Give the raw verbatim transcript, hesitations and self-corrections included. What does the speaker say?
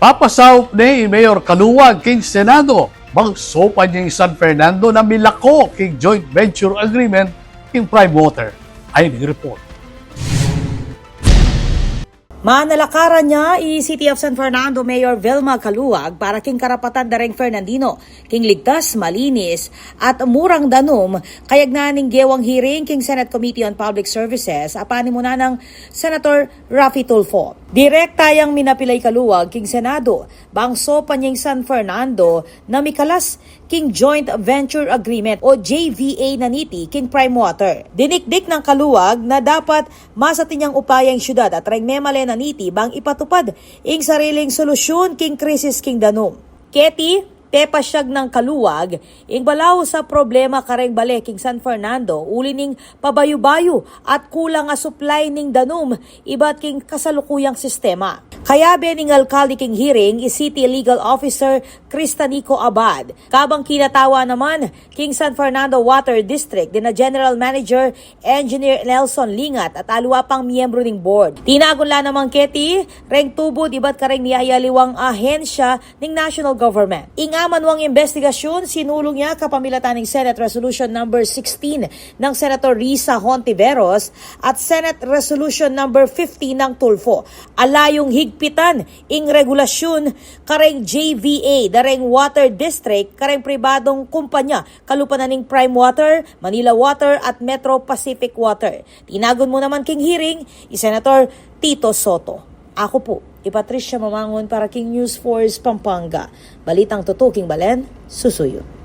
Papasaup ne i Mayor Caluag king Senado bang saupan ya ing San Fernando na milako king joint venture agreement king Prime Water. Ayan ing report. Manalakaran ya i City of San Fernando Mayor Vilma Caluag para king karapatan da reng Fernandino king ligtas, malinis, at murang danum, kayagnan ning gewang hearing king Senate Committee on Public Services a panimunan nang Senator Raffy Tulfo. Direkta yang minapilay i Caluag king Senado bang saupan ya ing San Fernando na mikalas king Joint Venture Agreement o J V A na niti king Prime Water. Dinikdik nang Caluag na dapat masatin yang upaya ing syudad at reng memale na niti bang ipatupad ing sariling solusyun king krisis king danum. Keti, pepasyag nang Caluag ing balaus a problema kareng bale king San Fernando uli ning pabayu-bayu at kulang a supply ning danum ibat king kasalukuyang sistema. Kayabe ning alkalde king hearing i City Legal Officer Cristanico Abad, kabang kinatawan naman king San Fernando Water District dina General Manager Engineer Nelson Lingat at aliwa pang miyembro ning board. Tinagun la naman keti reng tubud ibat kareng miyayaliwang ahensya ning national government. Ing amanuang imbestigasyun sinulung ya kapamilatan ning Senate Resolution Number sixteen nang Senator Risa Hontiveros at Senate Resolution Number fifty nang Tulfo. Ala yung higpitan ing regulasyun kareng J V A da reng water district kareng pribadong kumpanya kalupa na ning Prime Water, Manila Water at Metro Pacific Water. Tinagun mu naman king hearing i Senator Tito Sotto. Aku pu i Patricia Mamangun para king News Force Pampanga. Balitang tutuking balen, susuyu.